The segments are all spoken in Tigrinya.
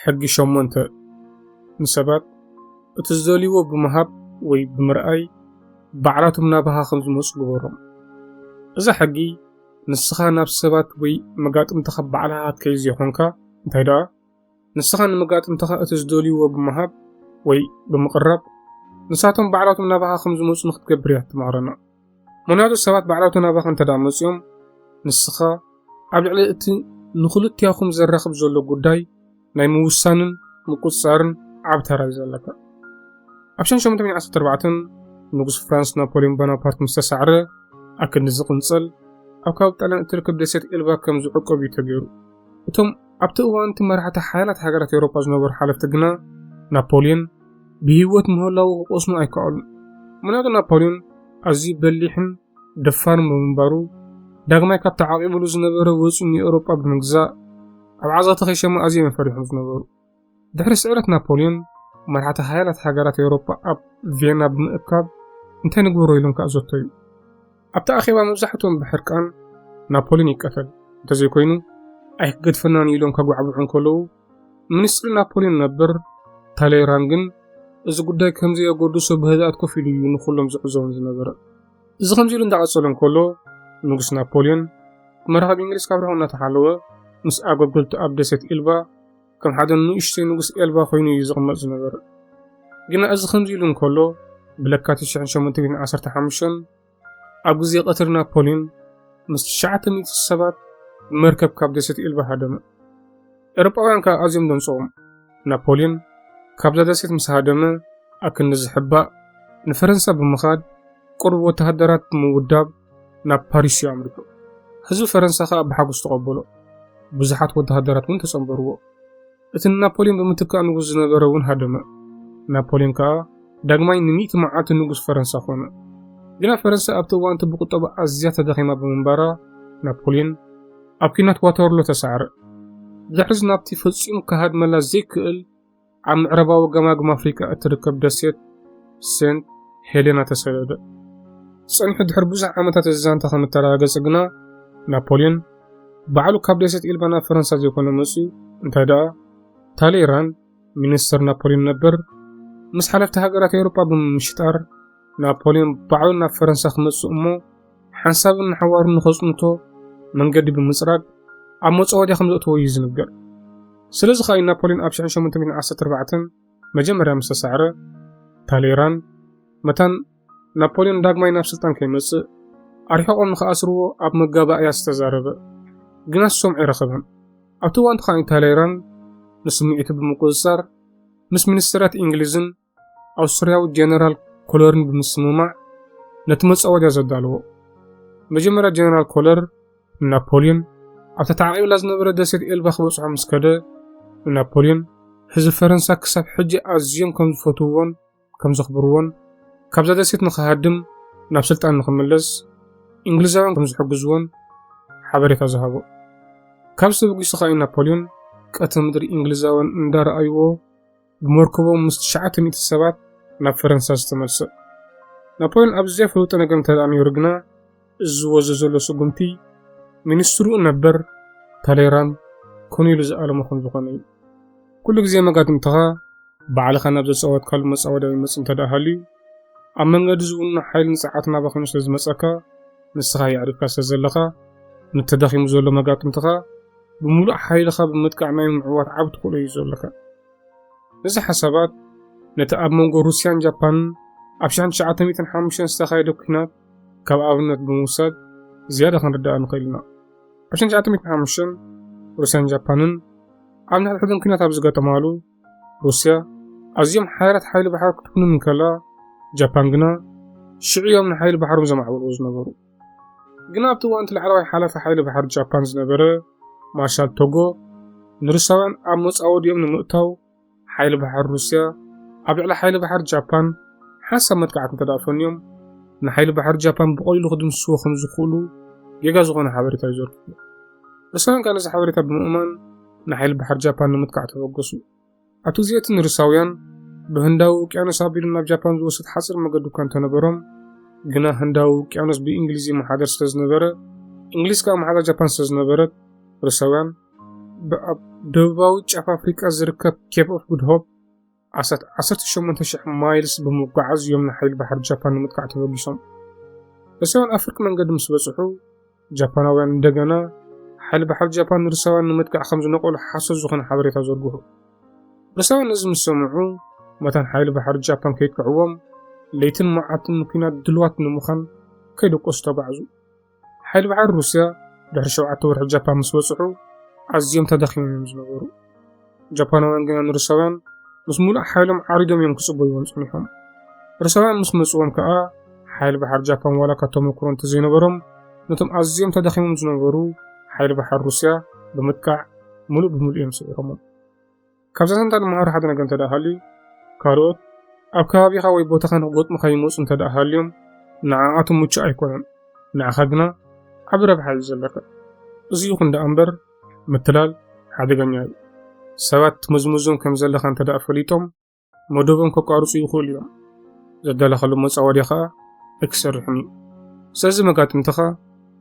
ሕጊ ሸሞንተ፣ ንሰባት እቲ ዝደልይዎ ብምሃብ ወይ ብምርኣይ ባዕላቶም ናባኻ ከም ዝመፁ ግበሮም። እዛ ሕጊ ንስኻ ናብ ሰባት ወይ መጋጥምትኻ ባዕልኻ ክትከይድ ዘይኮንካ፣ እንታይ ደኣ ንስኻ ንመጋጥምትኻ እቲ ዝደልይዎ ብምሃብ ወይ ብምቕራብ ንሳቶም ባዕላቶም ናባኻ ከም ዝመፁ ንክትገብር እያ ትመቕረና። ምኽንያቱ ሰባት ባዕላቶም ናባኻ እንተ ደኣ መፂኦም ንስኻ ኣብ ልዕሊ እቲ ንክልቲያኹም ዘራኽብ ዘሎ ጉዳይ ናይ ምውሳንን ምቁፅፃርን ዓቢ ተራ እዩ ዘለካ። ኣብ ሸሞንተ ሚእቲ ዓሰርተ ኣርባዕተ ንጉስ ፍራንስ ናፖሊዮን ቦናፓርት ምስ ተሳዕረ ኣክንዲ ዝቕንፀል ኣብ ከባቢ ጣልያን እትርከብ ደሴት ኤልባ ከም ዝዕቆብ እዩ ተገይሩ። እቶም ኣብቲ እዋን እቲ መራሕቲ ሓያላት ሃገራት ኤውሮጳ ዝነበሩ ሓለፍቲ ግና ናፖሊዮን ብህይወት ምህላዉ ክቆስሙ ኣይከኣሉን። ምኽንያቱ ናፖሊዮን ኣዝዩ በሊሕን ደፋርን ብምንባሩ ዳግማይ ካብ ተዓቂብሉ ዝነበረ ወፂኡ ንኤውሮጳ ብምግዛእ ኣብ ዓዘቕቲ ከይሸሙ ኣዝዮም ፈሪሖም ዝነበሩ። ድሕሪ ስዕረት ናፖሊዮን መራሕቲ ሓያላት ሃገራት ኤውሮጳ ኣብ ቪየና ብምእካብ እንታይ ንግበሮ ኢሎም ከኣ ዘተዩ። ኣብቲ ኣኼባ መብዛሕትኦም ብሕርቃን ናፖሊዮን ይቀተል እንተዘይኮይኑ ኣይክገድፈናን ኢሎም ከጓዕብዑ እንከለዉ ሚኒስትሪ ናፖሊዮን ነበር ታሌራን ግን እዚ ጉዳይ ከም ዘየገድሶ ብህድኣት ኮፍ ኢሉ እዩ ንኹሎም ዝዕዘቦም ዝነበረ። እዚ ከምዚ ኢሉ እንዳቐጸለ እንከሎ ንጉስ ናፖሊዮን መራኸብ እንግሊዝ ካብ ርሑቕ እናተሓለወ ምስ ኣገልገልቱ ኣብ ደሴት ኢልባ ከም ሓደ ንእሽተይ ንጉስ ኤልባ ኮይኑ እዩ ዝቕመጥ ዝነበረ። ግና እዚ ከምዚ ኢሉ እንከሎ ብለካቲት ሸሞንተ ሚእቲ ዓሰርተ ሓሙሽተ ኣብ ግዜ ቀትሪ ናፖሊዮን ምስ ትሽዓተ ሚእቲ ሰባት መርከብ ካብ ደሴት ኤልባ ሃደመ። ኤውሮጳውያን ከኣ ኣዝዮም ደንጸዎም። ናፖሊዮን ካብዛ ደሴት ምስ ሃደመ ኣክንዲ ዝሕባእ ንፈረንሳ ብምኻድ ቁሩብ ወተሃደራት ብምውዳብ ናብ ፓሪስ እዩ ኣምሪሑ። ህዝቢ ፈረንሳ ከኣ ብሓጎስ ተቐበሎ። ብዙሓት ወተሃደራት እውን ተጸንበርዎ። እቲ ንናፖሊዮን ብምትካእ ንጉስ ዝነበረ እውን ሃደመ። ናፖሊዮን ከኣ ዳግማይ ንሚእቲ መዓልቲ ንጉስ ፈረንሳ ኮነ። ግና ፈረንሳ ኣብቲ እዋን እቲ ብቁጠባ ኣዝያ ተዳኺማ ብምንባራ ናፖሊዮን ኣብ ኲናት ዋተርሎ ተሳዕረ። ድሕሪ እዚ ናብቲ ፈጺሙ ክሃድመላ ዘይክእል ኣብ ምዕራባዊ ገማግም ኣፍሪቃ እትርከብ ደሴት ሴንት ሄሌና ተሰደደ። ጸኒሑ ድሕሪ ብዙሕ ዓመታት እዚ ዛንታ ከም እተረጋገጸ ግና ናፖሊዮን ባዕሉ ካብ ደሴት ኢልባ ናብ ፈረንሳ ዘይኮነ መጺኡ እንታይ ደኣ ታሌራን ሚኒስተር ናፖሊዮን ነበር ምስ ሓለፍቲ ሃገራት ኤውሮጳ ብምምሽጣር ናፖሊዮን ባዕሉ ናብ ፈረንሳ ክመጽእ እሞ ሓንሳብን ንሓዋሩን ንኸጽንቶ መንገዲ ብምጽራግ ኣብ መጻወድያ ከም ዘእተዎ እዩ ዝንገር። ስለዚ ከኣ እዩ ናፖሊዮን ኣብ ሸሞንተ ሚእቲ ዓሰርተ ኣርባዕተ መጀመርያ ምስ ተሳዕረ ታሌራን መታን ናፖሊዮን ዳግማይ ናብ ስልጣን ከይመጽእ ኣርሒቖም ንኽኣስርዎ ኣብ መጋባእያ ዝተዛረበ። ግና ዝሰምዖ ኣይረኸበን። ኣብቲ እዋን እቲ ከኣ ታሌራን ንስምዒቱ ብምቁጽጻር ምስ ሚኒስተራት እንግሊዝን ኣውስትርያዊ ጀነራል ኮለርን ብምስምማዕ ነቲ መጻወድያ ዘዳለዎ። መጀመርያ ጀነራል ኮለር ንናፖሊዮን ኣብታ ተዓቂብላ ዝነበረ ደሴት ኤልባ ክበጽሖ ምስ ከደ ንናፖሊዮን ህዝቢ ፈረንሳ ክሳብ ሕጂ ኣዝዮም ከም ዝፈትውዎን ከም ዘኽብርዎን ካብዛ ደሴት ንኽሃድም ናብ ስልጣን ንኽምለስ እንግሊዛውያን ከም ዝሕግዝዎን ሓበሬታ ዝሃቦ። ካብ ዝተበጊሱ ከኣ ናፖሊዮን ቀትሪ ምድሪ እንግሊዛውያን እንዳረኣይዎ ብመርከቦም ምስ ትሽዓተ ሚእቲ ሰባት ናብ ፈረንሳ ዝተመልሰ። ናፖሊዮን ኣብዚ ዘይፈልጦ ነገር እንተ ደኣ ነይሩ ግና እዚ ዝወዘ ዘሎ ስጉምቲ ሚኒስትሩ ነበር ታሌራን ኮነ ኢሉ ዝኣለሞ ከም ዝኾነ እዩ። ኩሉ ግዜ መጋድምትኻ ባዕልኻ ናብ ዘጻወትካሉ መጻወድያ ይመጽእ እንተ ደኣ ሃልዩ ኣብ መንገዲ ዝውንኖ ሓይልን ጸዓትን ናባኻ ኮይኑ ስለ ዝመጸካ ንስኻ የዕሪፍካ ስለ ዘለኻ ነቲ ተዳኺሙ ዘሎ መጋጥምትኻ ብምሉእ ሓይልኻ ብምጥቃዕ ናይ ምዕዋት ዓቢ ተኽእሎ እዩ ዘለካ። ነዚ ሓሳባት ነቲ ኣብ መንጎ ሩስያን ጃፓንን ኣብ ሸሕን ትሽዓተ ሚእትን ሓሙሽተን ዝተኻየደ ኲናት ካብ ኣብነት ብምውሳድ ዝያዳ ክንርዳእ ንኽእል ኢና። ኣብ ሸሕን ትሽዓተ ሚእትን ሓሙሽተን ሩስያን ጃፓንን ኣብ ንሕድሕደን ኲናት ኣብ ዝገጠማሉ ሩስያ ኣዝዮም ሓያላት ሓይሊ ባሕሪ ክትኩንን እንከላ ጃፓን ግና ሽዑ እዮም ንሓይሊ ባሕሮም ዘማዕበልዎ ዝነበሩ። ግና ኣብቲ እዋን እቲ ላዕለዋይ ሓላፊ ሓይሊ ባሕሪ ጃፓን ዝነበረ ማርሻል ቶጎ ንሩሳውያን ኣብ መጻወዲኦም ንምእታው ሓይሊ ባሕሪ ሩስያ ኣብ ልዕሊ ሓይሊ ባሕሪ ጃፓን ሓንሳብ መጥቃዕቲ እንተ ደኣ ፈንዮም ንሓይሊ ባሕሪ ጃፓን ብቐሊሉ ክድምስስዎ ከም ዝኽእሉ ጌጋ ዝኾነ ሓበሬታ እዩ ዘርኪቡ። ሩሳውያን ከኣ ነዚ ሓበሬታ ብምእማን ንሓይሊ ባሕሪ ጃፓን ንምጥቃዕ ተበገሱ። ኣብቲ ግዜ እቲ ንሩሳውያን ብህንዳዊ ውቅያኖስ ኣቢሉ ናብ ጃፓን ዝወስድ ሓጺር መገዲ እኳ እንተነበሮም ግና ህንዳዊ ውቅያኖስ ብእንግሊዝ ይመሓደር ስለ ዝነበረ እንግሊዝ ከኣ መሓዛ ጃፓን ስለ ዝነበረት ሩሳውያን ኣብ ደቡባዊ ጫፍ ኣፍሪቃ ዝርከብ ኬፕ ኦፍ ጉድ ሆፕ ኣስታት ዓሰርተ ሸሞንተ ሽሕ ማይልስ ብምጓዓዝ እዮም ንሓይሊ ባሕሪ ጃፓን ንምጥቃዕ ተበጊሶም። ሩስያውያን ኣብ ፍርቂ መንገዲ ምስ በጽሑ፣ ጃፓናውያን እንደገና ሓይሊ ባሕሪ ጃፓን ንሩስያውያን ንምጥቃዕ ከም ዝነቐሉ ሓሶት ዝኾነ ሓበሬታ ዘርግሑ። ሩስያውያን ነዚ ምስ ሰምዑ፣ መታን ሓይሊ ባሕሪ ጃፓን ከይጥቅዕዎም ለይትን መዓልትን ንኲናት ድልዋት ንምዃን ከይደቀሱ ተጓዕዙ። ሓይሊ ባሕሪ ሩስያ ድሕሪ ሸውዓተ ወርሒ ጃፓን ምስ በጽሑ ኣዝዮም ተዳኺሞም እዮም ዝነበሩ። ጃፓናውያን ግና ንሩስያውያን ምስ ሙሉእ ሓይሎም ዓሪዶም እዮም ክጽበይዎም ጸኒሖም። ሩስያውያን ምስ መጽዎም ከኣ ሓይሊ ባሕሪ ጃፓን ዋላ ካብ ተመክሮ እንተዘይነበሮም ነቶም ኣዝዮም ተዳኺሞም ዝነበሩ ሓይሊ ባሕሪ ሩስያ ብምጥቃዕ ሙሉእ ብሙሉእ እዮም ስዒሮሞም። ካብዛ ዛንታ ንመሃሮ ሓደ ነገር እንተ ደኣ ሃልዩ፣ ካልኦት ኣብ ከባቢኻ ወይ ቦታኻ ንኽገጥሙኻ ይመጹ እንተ ደኣ ሃልዮም፣ ንዓኣቶም ምቹእ ኣይኮነን። ንዓኻ ግና ዓቢ ረብሓ እዩ ዘለካ። እዚ ይኹን ደኣ እምበር፣ ምትላል ሓደገኛ እዩ። ሰባት ትመዝምዞም ከም ዘለኻ እንተ ደኣ ፈሊጦም፣ መደቦም ከቋርጹ ይኽእሉ እዮም። ዘዳለኻሎም መጻወድያ ኸኣ ኣይክሰርሕን እዩ። ስለዚ መጋጥምትኻ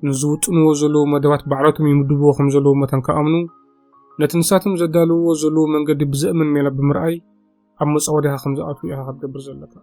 ንዝውጥንዎ ዘለዉ መደባት ባዕላቶም ይምድብዎ ከም ዘለዉ መታን ክኣምኑ፣ ነቲ ንሳቶም ዘዳልውዎ ዘለዉ መንገዲ ብዘእምን ሜላ ብምርኣይ ኣብ መጻወድያኻ ከም ዝኣትዉ ኢኻ ክትገብር ዘለካ።